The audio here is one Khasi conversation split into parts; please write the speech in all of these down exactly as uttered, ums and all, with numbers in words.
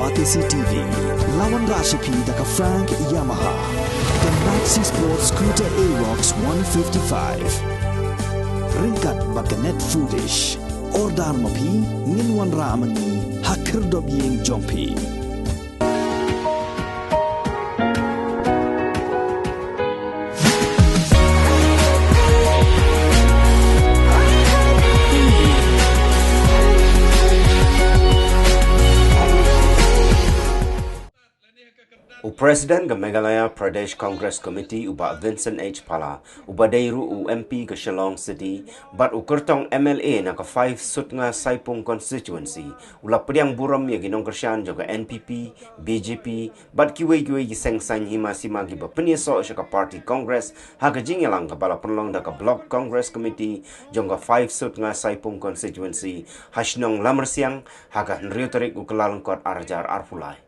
Batesi T V, la wanrah sha phi da ka Frank Yamaha, ka Maxi Sport Scooter Aerox one fifty-five. Ryngkat bad ka Net Foodish. Order ma phi, ngin wanrah ma ngi ha khyrdop ïing jong phi. U President ka Meghalaya Pradesh Congress Committee, u Bah Vincent H Pala, uba dei ruh u M P ka Shillong City, bad u kyrtong M L A na ka five Sutnga Saipung Constituency, u la pdiang burom ïa ki nongkyrshan jong ka N P P, B J P, bad kiwei kiwei ki seng saiñ hima sima kiba pynïasoh sha ka party Congress, ha ka jingïalang kaba la pynlong da ka Block Congress Committee jong ka five Sutnga Saipung Constituency, ha shnong Lamrsiang, ha ka hynriew tarik u Kyllalyngkot ar hajar arphew lai.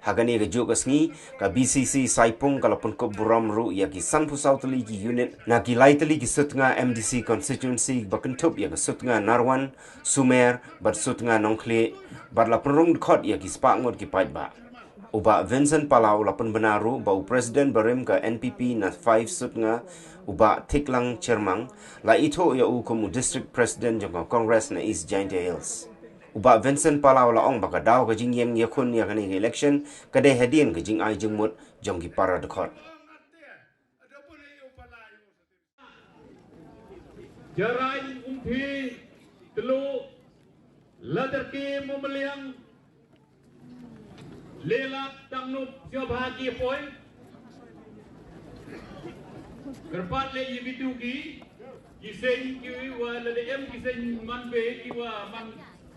Ha kane kajuh ka sngi, ka B C C Saipung ka la pynkup burom ruh ïa ki sanphew saw tylli ki unit na ki lai tylli ki Sutnga M D C constituency ba kynthup ïa ka Sutnga Narwan, Sumer, bad Sutnga Nongkhlieh, bad la pynrung dkhot ïa ki spah ngut ki paidbah. U Bah Vincent Pala u la pynbna ruh ba u President barim ka N P P na five Sutnga, u Bah Thiklang Chyrmang, la ithuh ïa u kum u District President jong ka Congress na East Jaintia Hills. U Bah Vincent Pala u la ong ba ka daw ka jingïeng ïakhun ïa kane ka election ka dei hadien ka jingai jingmut jong ki para dkhot. Jarain Umthi, Tlu, Ladarki, Mumliang, Lelak, Tangnub, sngewbha ki poi. Kyrpad leh ïa kitu ki, ki seng ki wa lada em ki seng man be ki wa man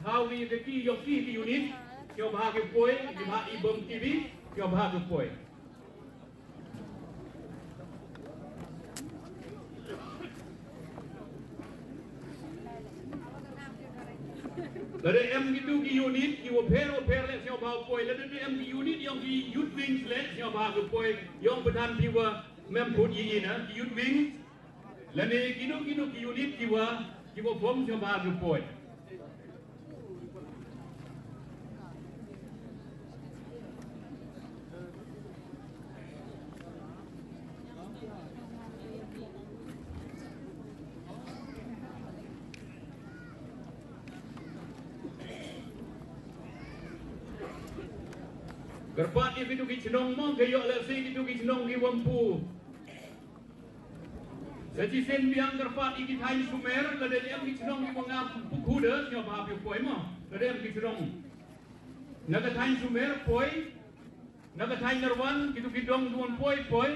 thaw ki, ki ïoh ki, ki unit, sngewbha ki poi, ki bha i bom ki bi, sngewbha ki poi. Lada em kitu ki unit ki wa pher wa pher leh sngewbha poi, lada em ki unit ïong ki youth wings leh sngewbha ki poi, ïong pynban ki wa mem put ïa ina ki youth wings. Lane kino kino ki unit ki wa, ki wa form sngewbha ki poi. Kyrpad ïa kitu ki chnong mo, ka ïoh lehse kitu ki chnong ki wa ym pu. Sa shisien biang kyrpad ïa ki thaiñ Sumer, lada em ki chnong ki wa ngam pu khuda, sngewbha phi poi mo, lada em ki chnong. Na ka thaiñ Sumer poi, na ka thaiñ Narwan, kitu ki dong ki wa ym poi, poi.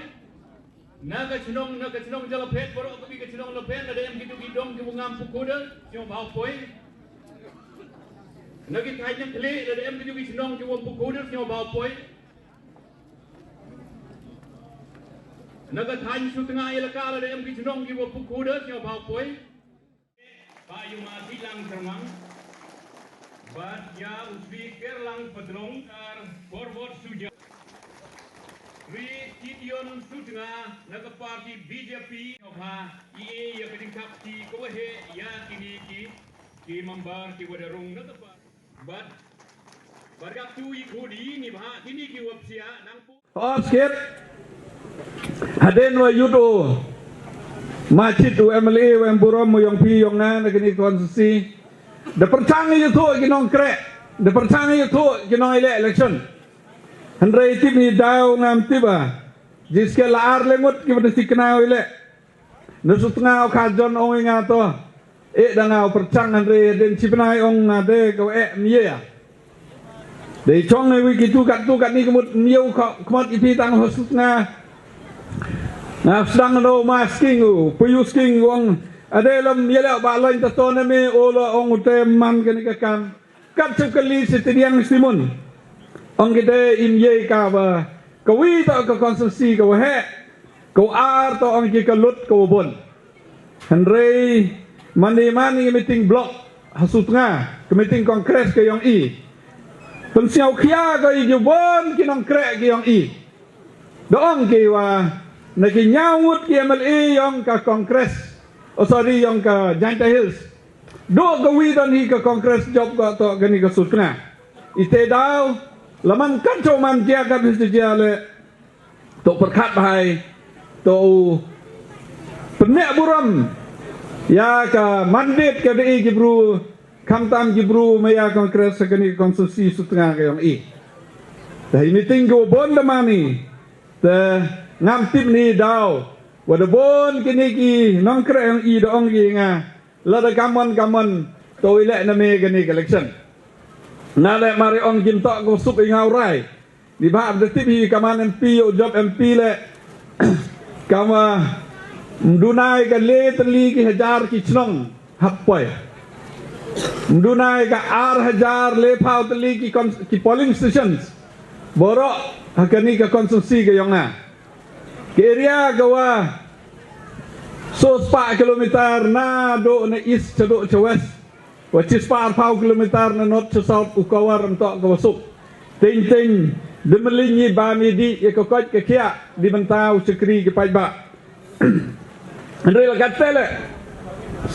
Na ka chnong, na ka chnong Jalaphet, baroh kawei ka chnong Laphet, lada em kitu ki dong ki wa ngam pu khuda, sngewbha poi. Na ki thaiñ Nongkhlieh, lada em kitu ki chnong ki wa ym pu khuda, sngewbha poi. Na ka thaiñ Sutnga Elaka lada em ki chnong ki wa pu khuda sngewbha poi. Bah Yuma Thiklang Chyrmang. Bad ïa u Sri Kerlang Patlong, ar Porbot Suja. Sri Gideon Sutnga na ka party B J P, sngewbha ïa ka jingthap kti ka wa heh ïa kine ki, ki member ki wa da rung na ka party. Bad, bad ka tu i khudi ni bha kine ki wa psiah nang pu. Oskit. Hadien wa ïoh u machit u M L A wa em burom u ïong phi ïong nga na kane ka constituency. Da pyrshang ïathuh ki nongkreh, da pyrshang ïathuh ki nongïaleh election. Hynrei tip ni daw ngam tip ba. Jingsngewsih la ar lyngngut ki ba da thikna u ïaleh. Na Sutnga u Kha John ong ïa nga to. Eh, da nga u pyrshang hynrei dei shi bnai ong nga dei ka eh mye. Dei chong ne wi kitu kattu katni ka mut mye u ka, ka mut iti tang ha Sutnga. Nga sdang no masking u, puyu sking u ong. Ade lam ïaleh ba lain ta to ne me o lo ong u te man kane ka kam. Kat chup kali si tediang si mun. Ong kite im ye ka ba. Ka wi to ka constituency ka wa heh. Ka wa ar to ong ki ka lut ka wa bun. Hynrei man di man ki meeting block ha Sutnga, ka meeting Congress ka ïong i. Pynsngewkhia ka i ju bun ki nongkreh ka ïong i. Da ong ki wa na ki ñiaw ngut ki M L A ïong ka Congress. Oh sorry, ïong ka Jaintia Hills. Duk ka wi don hi ka Congress jop ka to kani ka Sutnga. Ite daw, La man kat shuh man jia kat shuh jia leh. To pyrkhat bha ïa to u pyneh burom ïa ka mandate ka dei ki bru, khamtam ki bru ma ïa Congress ha kane ka constituency sutnga ka ïong i. Te ha i meeting ka wa bun da mani te ngam tip ni daw wa da bun kine ki nongkreh ïong i da ong ki nga. Lada kamon kamon to i leh na me kane ka election. Nga leh mari ong kim tok ko suk i nga u rai. Ni ba da tip hi kaman M P u job M P leh. Kama mdunai ka le tali ki hajar ki chnong hap poi. Mdunai ka ar hajar le phaw tali ki, ki polling stations. Boro ha kani ka constituency ka yong nga. Ka area ka wa so spah kilometer na do na east cha do cha west. Wa chi spah ar phaw kilometer na north cha south u cover em tok ka wa suk. Teng teng de melin ni ba mi di ïa ka koit ka khiah di bynta u chakri ki paidbah. Hynrei la kat te leh.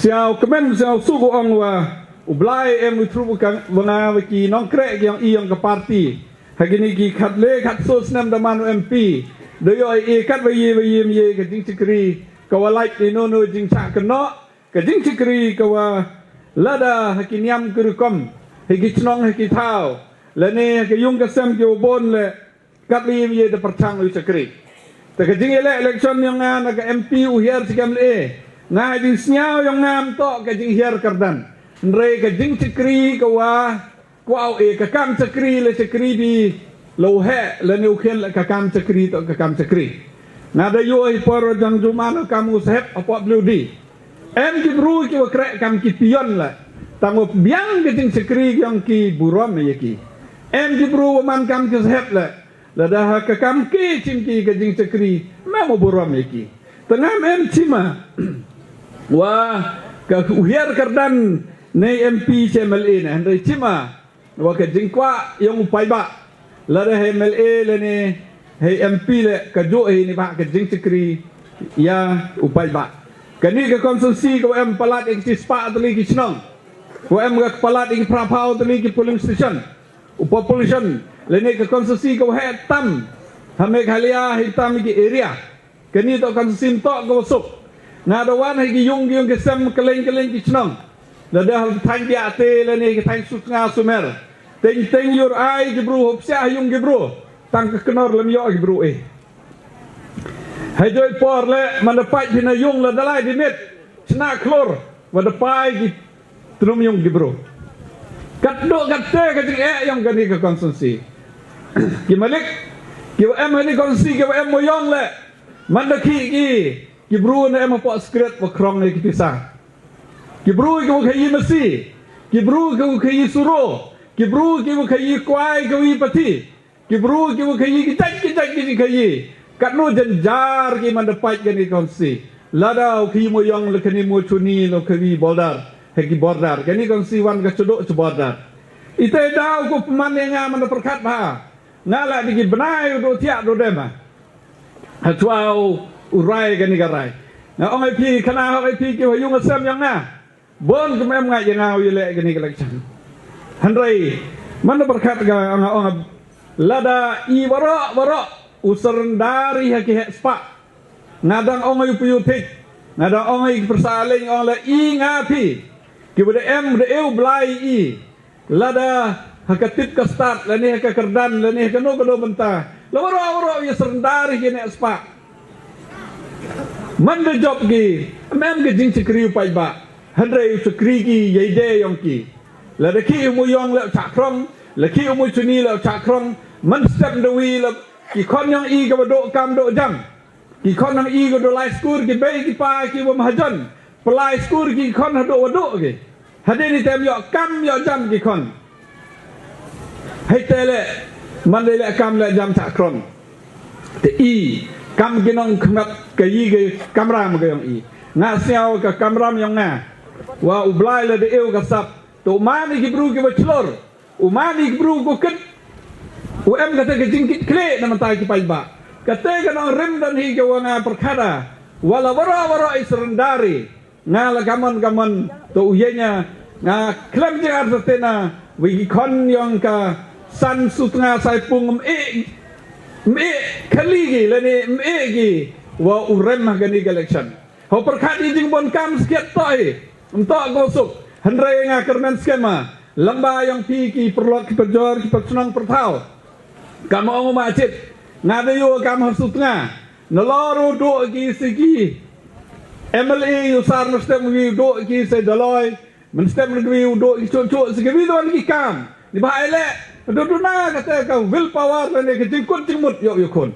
Siaw kmen siaw suk u ong wa u Blai em u thru u kang wa nga wa ki nongkreh ki ong i ong ka party. Ha kini ki khat le khat so snem da man u M P. Da ïoh i kat wa ye wa ye ye ka jingchakri ka wa lait ni no no jingchak kynnoh. Ka jingchakri ka wa lada ha ki niam ki rukom ha ki chnong ha ki thaw lane ha ki yung ka sem ki wa bun leh kat li ye da pyrchang u chakri. Te ka jingïaleh election yong nga na ka M P u hiar chi kam le nga jingsngew yong nga em tok ka jinghiar kyrdan. Hynrei ka jingchakri ka wa kwah e ka kam chakri le chakri bi lo he le ne u khel ka kam chakri to ka kam chakri. Nga da ïoh i por jang juma no kam u sahep apot blue di. Em ki bru ki wa kreh kam ki pion la. Tang wa biang ki jing chakri yong ki burom ya ki. Em ki bru wa man kam ki sahep la. Lada ha ka kam ki chim ki ka jing chakri mem wa burom ya ki. Tengam em chima wa ka uhiar kardan ne M P che M L A ne hynrei chima wa ka jingkwah yong u paidbah. Lada he M L A le ne he M P le ka ju he ni ba ka jing chakri ya u paidbah. Kani ka constituency ka em palat ing chi spah tali ki chnong. Ka em ka palat ing prapau tali ki polling station. U population le ne ka constituency ka he tam ha Meghalaya he tam ki area. Kani to kan sim to ko suk. Nga da wan ha ki yung ki yung ki sem keleng keleng ki chnong. Da da ha thang ki ate le ne ki thang suk nga sumer. Teng teng yur ai ki bru hop sia ha yung ki bru. Tang ka kenor lem yo ki bru eh. Hai joi por le man da pai pina yung la da lai di mit. Chna klor wa da pai ki Trum yong ki bru. Kat do kat te ka jing eh yong kani ka constituency. Ki malik ki wa em hani constituency ki wa em mo yong le. Man da ki ki ki bru na em po script wa krong ne ki pisa. Ki bru ki wa khayi masi. Ki bru ki wa khayi suro. Ki bru ki wa khayi kwai khayi pati. Ki bru ki wa khayi ki jait ki jait ki khayi. Kat no janjar ki man da pait kani kongsi. Lada u khayi mo yong le kani mo chuni lo khayi border. He ki border. Kani kongsi wan ka chudok chu border. Ite da u ko pman ne nga man da perkat ba. Nga la di ki bnai u do tiak do dema. Ha chwa u rai kani ka rai. Nga ong ai phi kana ong ai phi ki wa yung asem yong nga. Bon kum em nga ïa nga u ïa leh kani ka election. Hynrei man da barkat ka nga ong lada i warok warok u surrender ha ki heh spah. Nga dang ong ïa u pyu thik nga dang ong ïa ki pyrsa leng ong la i nga phi ki ba da em da eu blai i. Lada ha ka tip ka start lane ha ka kyrdan lane ha ka no ka no bynta la waro waro ïa surrender ïa ne spah. Man da jop ki mem ka jingchakri u paidbah hynrei u chakri ki ïa ide yong ki. Lada ki u mu yong la chak krong la ki u mu chuni la chak krong man step da wi la ki khon yong i ka ba do kam do jam. Ki khon nang i ko do lai skur ki bei ki pa ki wa mahajon. Pelai skur ki khon hado wado ki. Hadin i tem yok kam yok jam ki khon. Hai tele man le kam le jam tak kron. Te i kam ki nong khmat ka i ki kamram ka yong i. Nga siaw ka kamram yong nga. Wa u blai le de eu ka sap. To man ki bru ki wa chlor. U mani ki bru ko kit u em kata ka jingkit kle na mata ki paidbah. Kata ka nong rim dan hi ka wa nga perkada wala wara wara i serendari nga la kaman kaman to u yenya nga klem jingar sa tena wi ki khon yong ka San Sutnga Saipung, ym eh, ym eh khali ki lane ym eh ki wa u rem ha kani ka election. Haw pyrkhat i jingbun kam skhiat to i ym to ko suk. Hynrei nga kyrmen skhem ma lamba yong phi ki pyrlok ki pyrjor ki pyrchnong pyrthaw. Kam ong ma chit nga da yu kam ha Sutnga. Nalor u du ki siki M L A yu sar na stem wi u du ki se daloi. Mynstem na kawei u duk ki chuh chuh, sa kawei don ki kam. Ni ba ai leh, duna kata ka will power lane ka jingkut jingmut ïoh ïoh khun.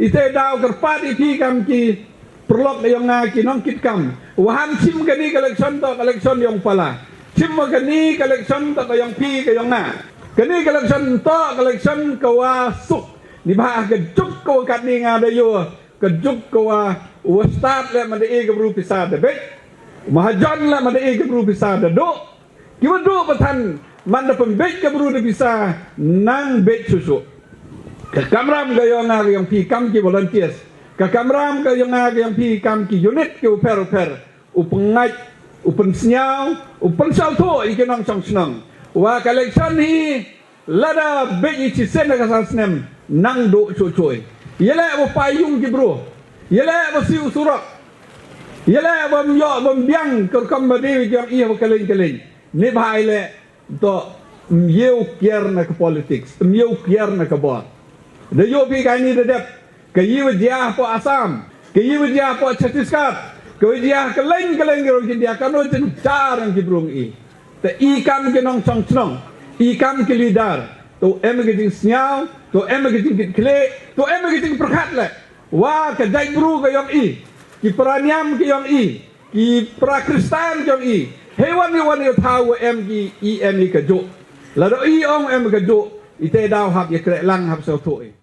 Ite daw kyrpad ïa phi kam ki pyrlok ïong nga ki nongkit kam. Wa han shim kani ka election to ka election ïong pala. Shim wa kani ka election to ka ïong phi ka ïong nga. Kani ka election to ka election ka wa suk. Ni ba ka juk ka wa katni nga da ïoh. Ka juk ka wa, wa stad leh man da e ka bru pisa da bej. Mahajon leh man da e ka bru pisa da duk. Ki wa duk ba than man da pynbej ka bru da pisa nang bej susu. Ka kamram ka ïong nga ka ïong phi kam ki volunteers. Ka kamram ka ïong nga ka ïong phi kam ki unit ki u pher u pher. U pyngngait, u pynsngew, u pynsawthuh ïa ki nongshong shnong. Wa ka election hi Lada bej i chisien da ka sa snem nang duk chuh chuh. Ïa leh wa pai yung ki bru. Ïa leh wa siu surok. Ïa leh wa ym ïoh wa ym biang ka rukom ba dei wa jong i wa ka leng ka leng. Ni ba ai leh to ym ïew kiar na ka politics. Ym ïew kiar na ka bor. Da ïoh phi ka ni da dep. Ka yi wa jia hapoh Assam, ka yi wa jia hapoh Chhattisgarh, ka wa jia ka leng ka leng ka rong India, ka no jynjar ang ki brung i. Te i kam ki nongshong shnong, i kam ki leader, to em ka jingsngew, to em ka jingkitkhlieh, to em ka jingpyrkhat leh. Wa ka jaitbru ka yong i, ki para niam ka yong i, ki para Khristan ka yong i. Hei wan i wan i thaw wa em ki i em i ka juk. Lada i ong em ka juk, i te daw hap ïa kreh lang hap sawthuh i.